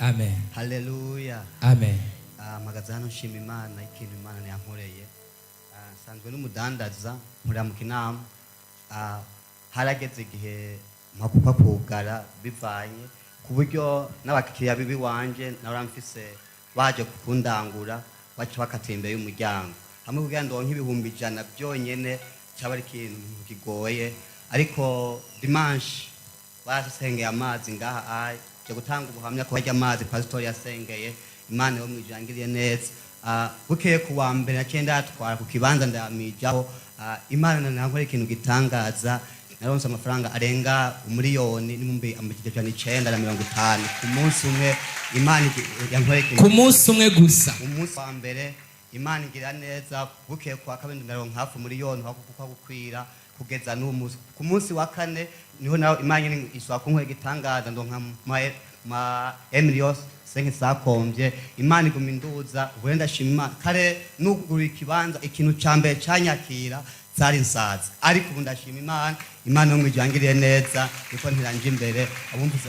Amen. Haleluya. Amen. Mpagaze hano nshima Imana ikintu Imana yankoreye. Nsanzwe n'umudandaza, nkorera mu Kinama. Harageze igihe mpakuka kugara bivanye ku buryo n'abakiriya bibi wanje nahora mfise baje kundangura baca bakata imbere y'umuryango hamwe kugira ngo ndonke 100,000 byonyene, cyaba ari ikintu kigoye. Ariko dimanche barasengeye amazi ngaha, ayi je gutanga ubuhamya ko harya amazi pasitori yasengeye, Imana yo mwijuru yangiriye neza. Bukeye ku wa mbere naciye ndayatwara ku kibanza, ndayamijaho. Imana nankora ikintu gitangaza, naronse amafaranga arenga 1,950,000 ku munsi umwe. Imana yankoreye ikintu Ku munsi umwe gusa? Umunsi wa mbere Imana igira neza. Bukeye kwa kabiri ndaronka hafi 1 miliyoni kuko gukwira kugeza n'uwo munsi. Ku munsi wa kane niho nawe Imana nyene isaba kunkorera igitangaza, ndonka ma emiliyoni senke sakomvye. Imana iguma induza. Ubu rero ndashima Imana. Kare nugura ikibanza, ikintu ca mbere canyakira zari insazi, ariko ubu ndashima Imana. Imana yo mwijuru yangiriye neza, niko ntiranje imbere abumvise.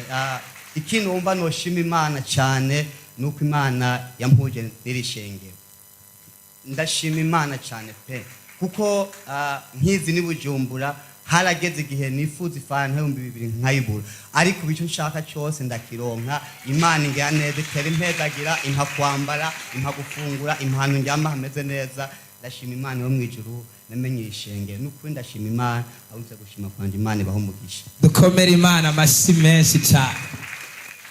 Ikintu wumva noshima Imana cyane nuko Imana yampuje n'iri shengero. Ndashima Imana cyane pe, kuko nkizi ni Bujumbura, harageze igihe nifuza ifanta 2000 nkayibura, ariko ubu icyo nshaka cyose ndakironka. Imana ingira neza, itera impezagira, impa kwambara, impa gufungura, impano njyama hameze neza. Ndashima Imana yo mu ijuru namenye ishengero. N'ukuri ndashima Imana. Abumvise gushima kwanje, Imana ibaho umugisha. Dukomere Imana amashyi menshi cyane.